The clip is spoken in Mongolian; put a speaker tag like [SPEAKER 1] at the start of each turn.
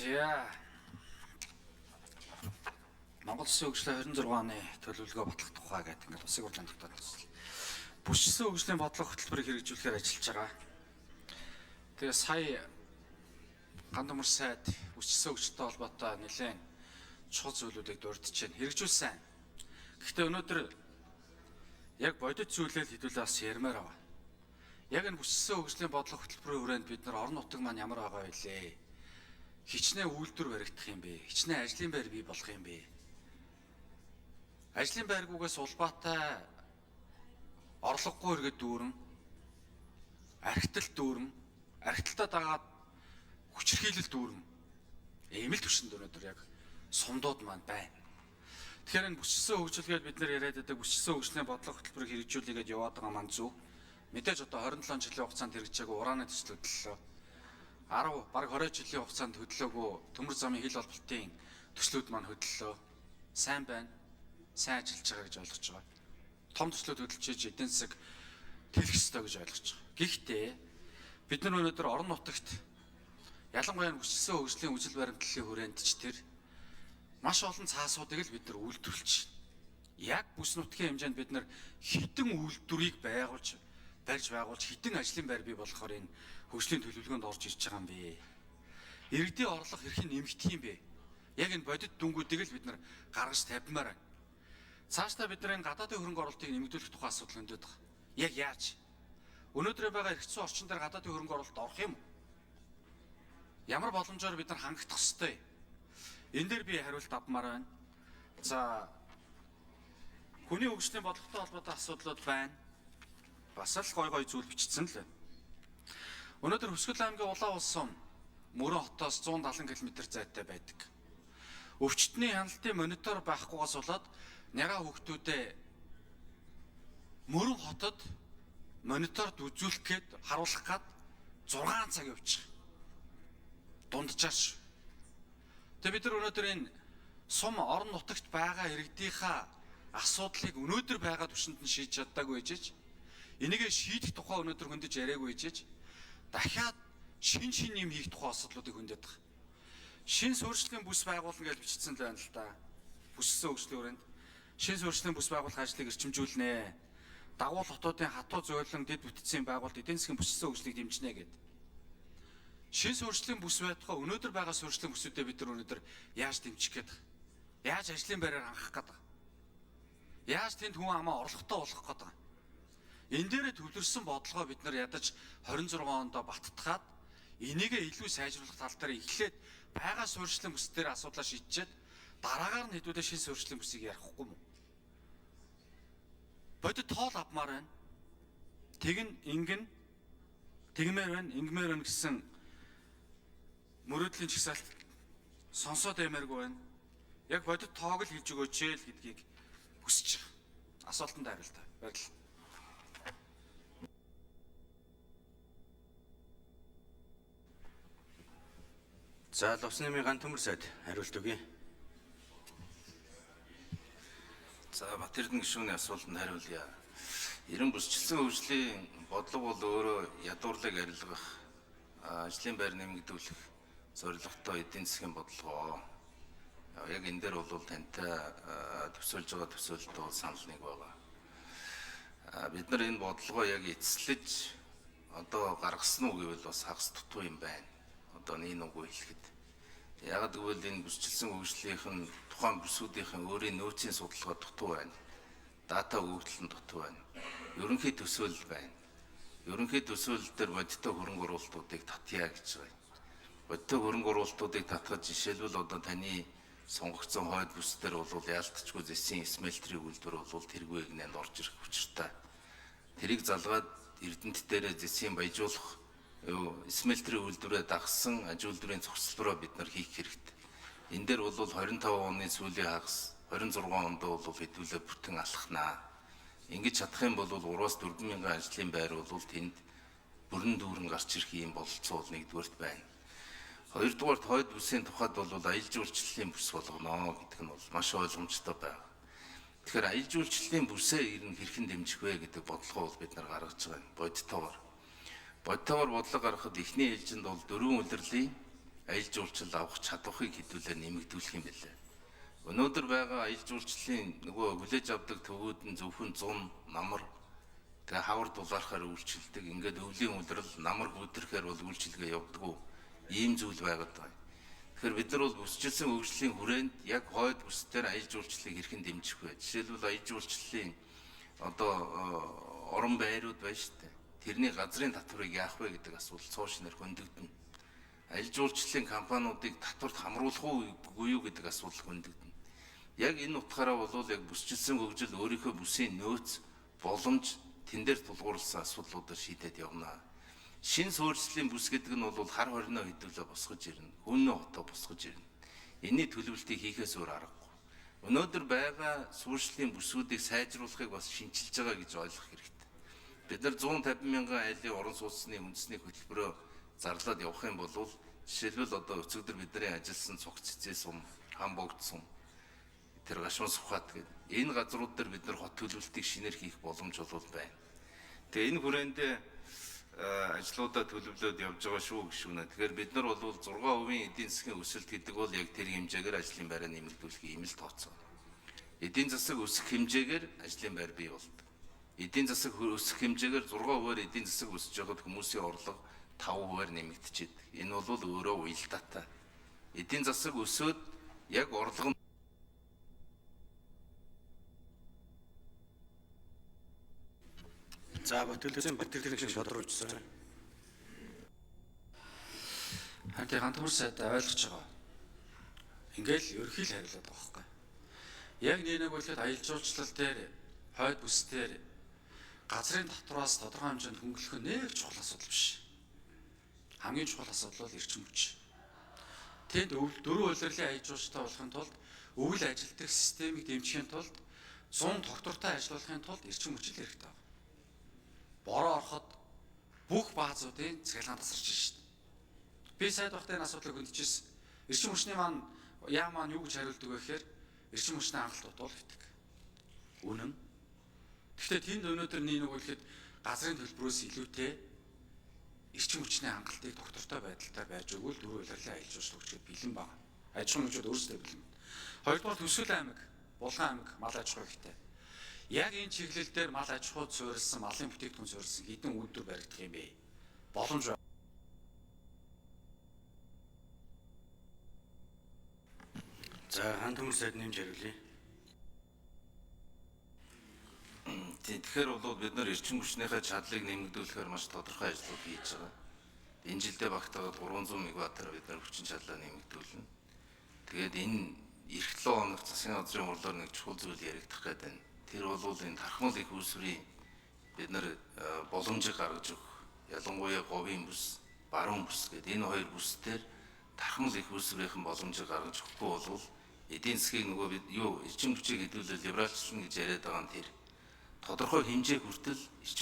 [SPEAKER 1] За. Монгол Улсын хөгжлийн 26 оны төлөвлөгөө батлах тухай гэдэг ингээд улсын хурлын тогтоол төсөл. Бүсчсэн хөгжлийн бодлого хөтөлбөрийг хэрэгжүүлэхээр ажиллаж байгаа. Тэгээ сая Гандамар сайд бүсчсэн хөгжилтэй холбоотой нэлээд чухал зүйлүүдийг дурдж байна. Хэрэгжүүлсэн. Гэхдээ өнөөдөр яг бодит зүйлээ л хэдүүлээ бас ярмаар байгаа. Яг энэ бүсчсэн хөгжлийн бодлого хөтөлбөрийн хүрээнд бид нар орон нутаг маань ямар байгаа вэ? Хичнээн үйлдвэр баригдах юм бэ? Хичнээн ажлын байр бий болох юм бэ? Ажлын байргүйгээс улбаатай орлогогүй иргэд дүүрэн, архитал дүүрэн, архиталтаа дагаад хүчирхийлэл дүүрэн. Ийм л түвшинд өнөөдөр яг сумдууд маань байна. Тэгэхээр энэ бүсчсэн хөгжилгээд бид нар яриад байдаг бүсчсэн хөгжлийн бодлого хөтөлбөрийг хэрэгжүүлээгээд яваад байгаа маань зөв. Мэдээж одоо 27 жилийн хугацаанд хэрэгжээгүй ураны төсөл хөдлөлөө. 10 бараг 20 жилийн хугацаанд хөдлөөгүй төмөр замын хил холболтын төслүүд маань хөдлөлөө. Сайн байна. Сайн ажиллаж байгаа гэж ойлгож байгаа. Том төслүүд хөдөлж иж эдийн засаг тэлэх ёстой гэж ойлгож байгаа. Гэхдээ бид нар өнөөдөр орон нутагт ялангуяа бүсчсэн хөгжлийн үзэл баримтлалын хүрээнд ч тэр маш олон цаасуудыг л бид нар үйлдвэрлэж байна. Яг бүс нутгийн хэмжээнд бид нар хідэн үйлдвэрийг байгуулж барьж байгуулж хідэн ажлын байр бий болохоор энэ хөгжлийн төлөвлөгөөнд орж ирж байгаа юм бэ. Иргэдийн орлого хэрхэн нэмэгдэх юм бэ? Яг энэ бодит дүнгуудыг л бид нар гаргаж тавьмаар байна. Цаашдаа бид нар энэ гадаадын хөрөнгө оруулалтыг нэмэгдүүлэх тухай асуудал өндөд байгаа. Яг яаж? Өнөөдөр байгаа эрх зүйн орчин дээр гадаадын хөрөнгө оруулалт орох юм уу? Ямар боломжоор бид нар хангах ёстой? Энэ дээр би хариулт авмаар байна. За, хүний хөгжлийн бодлоготой холбоотой асуудлууд байна. Бас л гой гой зүйл бичсэн л байна. Өнөөдөр Хүсгэл аймгийн Улаан улс сум Мөрөн хотоос 170 км зайтай байдаг. Өвчтний хяналтын монитор байхгүйгээс болоод нягаа хүүхдүүдээ Мөрөн хотод мониторд үзүүлэх гээд харуулах гээд 6 цаг явчих. Дунджаар. Тэгээ бид нар өнөөдөр энэ сум орон нутагт байгаа иргэдийнхаа асуудлыг өнөөдөр байгаа түвшинд нь шийдэж чаддаагүй ээжэж энийгээ шийдэх тухай өнөөдөр хөндөж яриаггүй ээжэж дахиад шин шин юм хийх тухай асуудлуудыг хөндөд байгаа. Шин суурьшлийн бүс байгуулна гэж бичсэн л байна л да. Бүссэн хөгжлийн хүрээнд шин суурьшлийн бүс байгуулах ажлыг эрчимжүүлнэ. Дагуул хотуудын хатуу зөөлөн дэд бүтцийн байгуулалт эдийн засгийн бүссэн хөгжлийг дэмжинэ гэд. Шин суурьшлийн бүс байтугай өнөөдөр байгаа суурьшлийн бүсүүдээ бид нар өнөөдөр яаж дэмжих гээд байгаа? Яаж ажлын байраар хангах гээд байгаа? Яаж тэнд хүн амаа орлоготой болгох гээд байгаа? Энэ дээрээ төвлөрсөн бодлогоо бид нар ядаж 26 онд баттгаад энийгээ илүү сайжруулах тал дээр эхлээд байгаа суурьшлийн бүс дээр асуудлаа шийдчихэд дараагаар нь хэдүүлээ шин суурьшлийн бүсийг ярихгүй юм уу? Бодит тоол авмаар байна. Тэг нь ингэн тэгмээр байна, ингэмээр байна гэсэн мөрөөдлийн жагсаалт сонсоод аймааргүй байна. Яг бодит тоог л хэлж өгөөч л гэдгийг хүсэж байгаа. Асуултанд хариулт. Баярлалаа.
[SPEAKER 2] За, Лувсан нэмийн ган төмөр сайд хариулт өгье.
[SPEAKER 3] За, Бат Эрдэнэ гишүүний асуултанд хариулъя. Ерөн бүсчилсэн хөгжлийн бодлого бол өөрөө ядуурлыг арилгах, ажлын байр нэмэгдүүлэх зорилготой эдийн засгийн бодлого. Яг энэ дээр бол тантай төсөөлж байгаа төсөөлөлт бол санал нэг байгаа. Бид нар энэ бодлогоо яг эцэслэж одоо гаргасан уу гэвэл бас хагас дутуу юм байна. Одоо нэг үгүй хэлэхэд. Яг гэвэл энэ бүсчилсэн хөгжлийнх нь тухайн бүсүүдийнхэн өөрийн нөөцийн судалгаа дутуу байна. Дата өгөгдөл нь дутуу байна. Ерөнхий төсөөлөл байна. Ерөнхий төсөөлөл дээр бодиттой хөрөнгө оруулалтуудыг татъя гэж байгаа. Бодиттой хөрөнгө оруулалтуудыг татхад жишээлбэл одоо таны сонгогдсон хойд бүс дээр бол яалтчгүй зэсийн смелтерийн үйлдвэр бол тэргүй гинэнд орж ирэх учиртай. Тэрийг залгаад Эрдэнэт дээрээ зэсийн баяжуулах смелтерийн үйлдвэрээ дагсан аж үйлдвэрийн зохицлороо бид нар хийх хэрэгтэй. Энэ дээр бол 25 оны сүүлийн хагас 26 онд бол хэдүүлээ бүтэн алхнаа. Ингэж чадах юм бол 3-4 мянган ажлын байр бол тэнд бүрэн дүүрэн гарч ирэх юм бололцоо бол нэгдүгээрт байна. Хоёрдугаарт хойд бүсийн тухайд бол аялал жуулчлалын бүс болгоно гэдэг нь бол маш ойлгомжтой байна. Тэгэхээр аялал жуулчлалын бүсээ ер нь хэрхэн дэмжих вэ гэдэг бодлогоо бол бид нар гаргаж байгаа юм. Бодитоогоор. Бодитоогоор бодлого гаргахад эхний ээлжинд бол дөрвөн улирлын аялал жуулчлал авах чадварыг хэдүүлээ нэмэгдүүлэх юм билээ. Өнөөдөр байгаа аялал жуулчлалын нөгөө хүлээж авдаг төвүүд нь зөвхөн 100 намар тэгээ хавар дулаархаар үйлчилдэг. Ингээд өвлийн улирал намар гүйтгэхээр бол үйлчилгээ явдггүй. Ийм зүйл байгаад байгаа. Тэгэхээр бид нар бол бүсчилсэн хөгжлийн хүрээнд яг хойд бүс дээр аялал жуулчлалыг хэрхэн дэмжих вэ? Жишээлбэл аялал жуулчлалын одоо орон байрууд байна шүү дээ. Тэрний газрын татварыг яах вэ гэдэг асуудал цоо шинээр хөндөгдөнө. Аялал жуулчлалын компаниудыг татварт хамруулах уугүй юу гэдэг асуудал хөндөгдөнө. Яг энэ утгаараа бол яг бүсчилсэн хөгжил өөрийнхөө бүсийн нөөц боломж тэн дээр тулгуурласан асуудлуудаар шийдээд явна. Шинэ суурьшлийн бүс гэдэг нь бол хар хорино хэдүүлээ босгож ирнэ. Хүннөө хотоо босгож ирнэ. Энийний төлөвлөлтийг хийхээс өөр аргагүй. Өнөөдөр байгаа суурьшлийн бүсүүдийг сайжруулахыг бас шинчилж байгаа гэж ойлгох хэрэгтэй. Бид нар 150 мянган айлын орон сууцны үндэсний хөтөлбөрөөр зарлаад явах юм бол жишээлбэл одоо өцөгдөр бидний ажилласан цуг цэцээ сум, хам богд сум, тэр гашуун сухат гэдэг энэ газрууд дээр бид нар хот төлөвлөлтийг шинээр хийх боломж бол байна. Тэгээ энэ хүрээндээ ажлуудаа төлөвлөөд явж байгаа шүү гэж шүүнэ. Тэгэхээр бид нар бол 6% эдийн засгийн өсөлт гэдэг бол яг тэр хэмжээгээр ажлын байраа нэмэгдүүлэх юм л тооцоо. Эдийн засаг өсөх хэмжээгээр ажлын байр бий болдог. Эдийн засаг өсөх хэмжээгээр 6%-аар эдийн засаг өсөж байхад хүмүүсийн орлого 5%-аар нэмэгдчихэд. Энэ бол өөрөө уялдаатай. Эдийн засаг өсөөд яг орлого
[SPEAKER 2] За Батэлгэсэн Батэрдэн гишүүн шодруулжсан.
[SPEAKER 1] Харин тийм ганц төмөр сайд ойлгож байгаа. Ингээл ерөнхий л хариулаад байгаа байхгүй. Яг нэг нэг бодлоод аялал жуулчлал дээр хойд бүс дээр газрын татвараас тодорхой хэмжээнд хөнгөлөх нь нэг чухал асуудал биш. Хамгийн чухал асуудал бол эрчим хүч. Тэнд дөрвөн улирлын аялал жуулчтай болохын тулд өвөл ажилтдаг системийг дэмжихийн тулд 100 тогтвортой ажиллуулахын тулд эрчим хүч л хэрэгтэй байна. Бороо ороход бүх баазуудын цахилгаан тасарч шít. Би сайд багтаа энэ асуудлыг хөндөжсэн. Эрчим хүчний маань яа маань юу гэж хариулдаг вэ гэхээр эрчим хүчний хангалт дутуул гэдэг. Үнэн. Гэхдээ тэнд өнөөдөр нэг нэг үлэхэд газрын төлбөрөөс илүүтэй эрчим хүчний хангалтыг тогтвортой байдалтай байж өгвөл дөрвөн улирлын аялал жуулчлал хөгжихэд бэлэн байна. Аж ахуйн нэгжүүд өөрсдөө бэлэн. Хоёрдугаар Төсөл аймаг, Булган аймаг мал аж ахуй ихтэй. Яг энэ чиглэл дээр мал аж ахуйд суурилсан, малын бүтээгдэхүүн суурилсан хэдэн үйлдвэр баригдах юм бэ? Боломж
[SPEAKER 2] За хан төмөр сайд нэмж хариулъя.
[SPEAKER 3] Тэгэхээр бол бид нар эрчим хүчнийхээ чадлыг нэмэгдүүлэхээр маш тодорхой ажлууд хийж байгаа. Энэ жилдээ багтаагаад 300 мегаваттаар бид нар хүчин чадлаа нэмэгдүүлнэ. Тэгээд энэ эх 7 хоног засгийн газрын хурлаар нэг чухал зүйл яригдах гээд байна. Тэр бол энэ тархмал их үүсвэрийн бид нар боломжийг гаргаж өгөх. Ялангуяа говийн бүс, баруун бүс гэдэг энэ хоёр бүс дээр тархмал их үүсвэрийн боломжийг гаргаж өгөхгүй бол эдийн засгийг нөгөө бид юу эрчим хүчийг хэдүүлэл либералчлна гэж яриад байгаа нь тэр тодорхой хэмжээ хүртэл эрчим